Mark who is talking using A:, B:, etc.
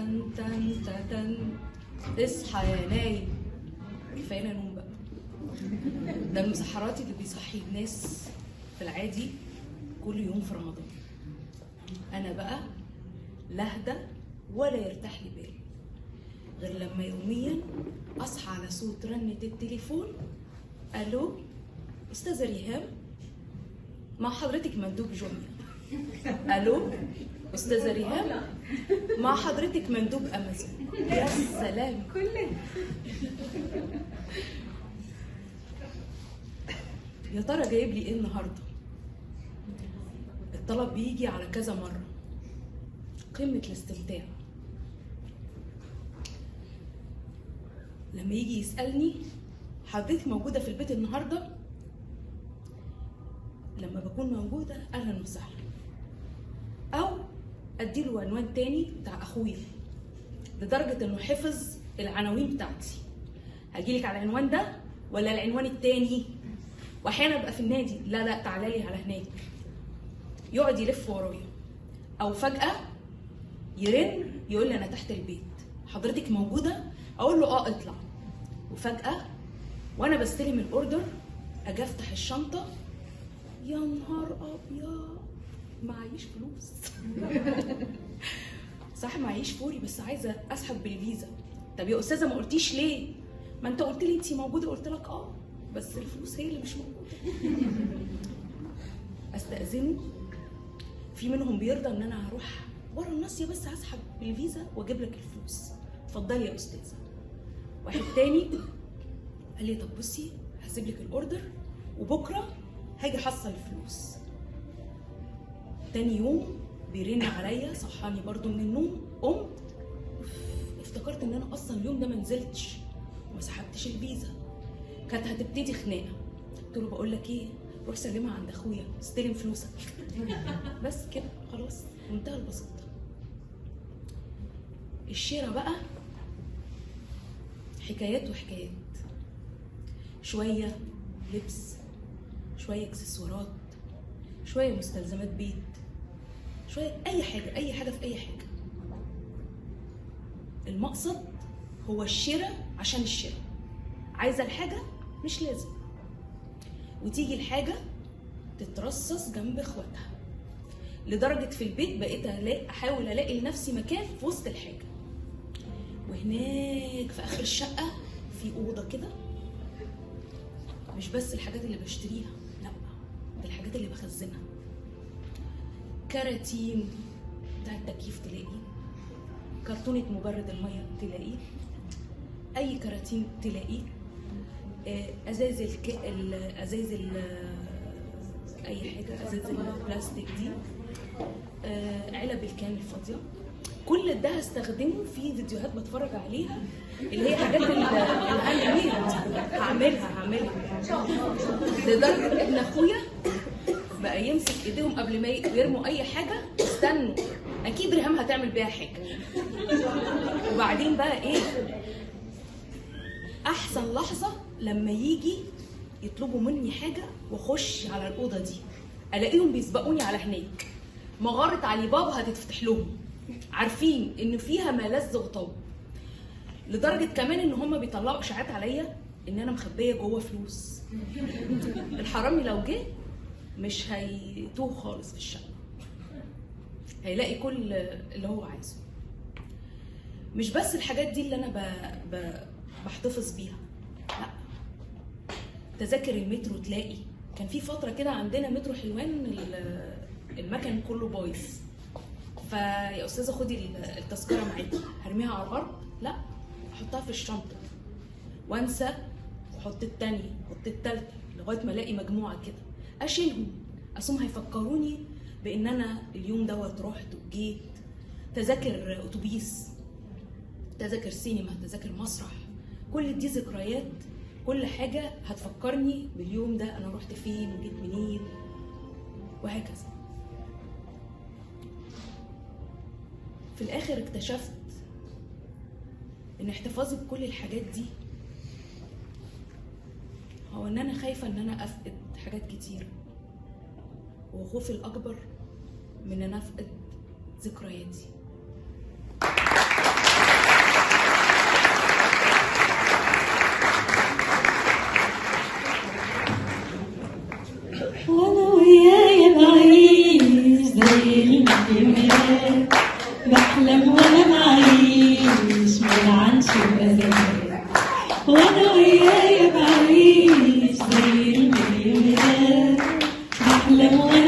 A: تن تن تن، اصحى يا نايم، كفاية نوم بقى. ده المسحراتي اللي بيصحي الناس في العادي كل يوم في رمضان. انا بقى لا اهدى ولا يرتاح لي بالي غير لما يوميا اصحى على صوت رنة التليفون. الو استاذه ريهام، مع حضرتك مندوب جوميا. الو استاذه ريهام، مع حضرتك مندوب امازون. يا سلام. يا ترى جايب لي ايه النهارده؟ الطلب بيجي على كذا مرة، قمة الاستمتاع. لما يجي يسالني حضرتك موجودة في البيت النهارده، لما بكون موجودة اهلا وسهلا، او اديله عنوان تاني بتاع اخويا، لدرجة انه حفظ العناوين بتاعتي. هجيلك على العنوان ده ولا العنوان التاني؟ واحيانا ابقى في النادي، لا لا تعالى لي على هناك. يقعد يلف ورايا، او فجاة يرن يقول لي انا تحت البيت، حضرتك موجودة؟ اقول له اه اطلع. وفجاة وانا بستلم ال order اجي افتح الشنطة، يا نهار ابيض، معيش فلوس. صح معيش فوري، بس عايزه اسحب بالفيزا. طب يا استاذه ما قلتيش ليه؟ ما انت قلت لي انت موجودة، قلت لك اه، بس الفلوس هي اللي مش موجودة. استاذنه، في منهم بيرضى ان انا هروح ورا الناصية بس هسحب بالفيزا واجيب لك الفلوس، اتفضلي يا استاذه. واحد تاني قال لي طب بصي هسيب لك ال order وبكره هاجي احصل الفلوس. تاني يوم بيرن عليا، صحاني برضو من النوم، قمت افتكرت ان انا اصلا اليوم ده ما نزلتش وما سحبتش الفيزا، كانت هتبتدي خناقه. قلت له بقول لك ايه، روح سلمها عند اخويا، استلم فلوسك. بس كده خلاص، منتهى البساطة. الشراء بقى حكايات وحكايات، شوية لبس، شوية اكسسوارات، شوية مستلزمات بيت، شوية اي حاجة، اي حاجة في اي حاجة. المقصد هو الشراء عشان الشراء. عايزه الحاجة مش لازم، وتيجي الحاجة تترصص جنب اخواتها، لدرجة في البيت بقيت احاول الاقي لنفسي مكان في وسط الحاجة. وهناك في اخر الشقة في اوضة كده، مش بس الحاجات اللي بشتريها، لا ده الحاجات اللي بخزنها. كراتين بتاع التكييف تلاقي، كرتونة مبرد المية تلاقيه، اي كراتين تلاقيه، ازاز ازاز اي حاجة، ازاز البلاستيك دي، علب الكان الفاضيه. كل ده هستخدمه في فيديوهات بتفرج عليها اللي هي حاجات ال handmade. هعملها. لدرجة ابن اخويا بقى يمسك ايديهم قبل ما يرموا اي حاجة، استنوا اكيد ريهام هتعمل بيها حاجة. وبعدين بقى ايه احسن لحظة؟ لما يجي يطلبوا مني حاجة واخش على الاوضة دي الاقيهم بيسبقوني على هناك. مغارة علي بابا هتتفتح لهم، عارفين ان فيها ما لذ وطاب. لدرجة كمان ان هم بيطلعوا اشاعات عليا ان انا مخبيه جوه فلوس. الحرامي لو جه مش هيتوه خالص في الشقة، هيلاقي كل اللي هو عايزه. مش بس الحاجات دي اللي انا بحتفظ بيها، لا، تذاكر المترو تلاقي. كان في فترة كده عندنا مترو حلوان المكن كله بايظ، فيا استاذه خدي التذكرة معاكي، هرميها على الارض؟ لا، احطها في الشنطة وانسى، واحط الثانية واحط الثالثة لغاية ما الاقي مجموعة كده اشيلهم. اصل هيفكروني بان انا اليوم دوت رحت وجيت. تذاكر اتوبيس، تذاكر سينما، تذاكر مسرح، كل دي ذكريات، كل حاجة هتفكرني باليوم ده انا رحت فين وجيت منين وهكذا. في الاخر اكتشفت ان احتفاظي بكل الحاجات دي هو ان انا خايفة ان انا افقد حاجات كتير، وخوفي الاكبر من ان انا افقد ذكرياتي.
B: بحلم وانا معيش، ملعنش بأزمان، وانا ويايا بعيش زي المليونيرات. بحلم وانا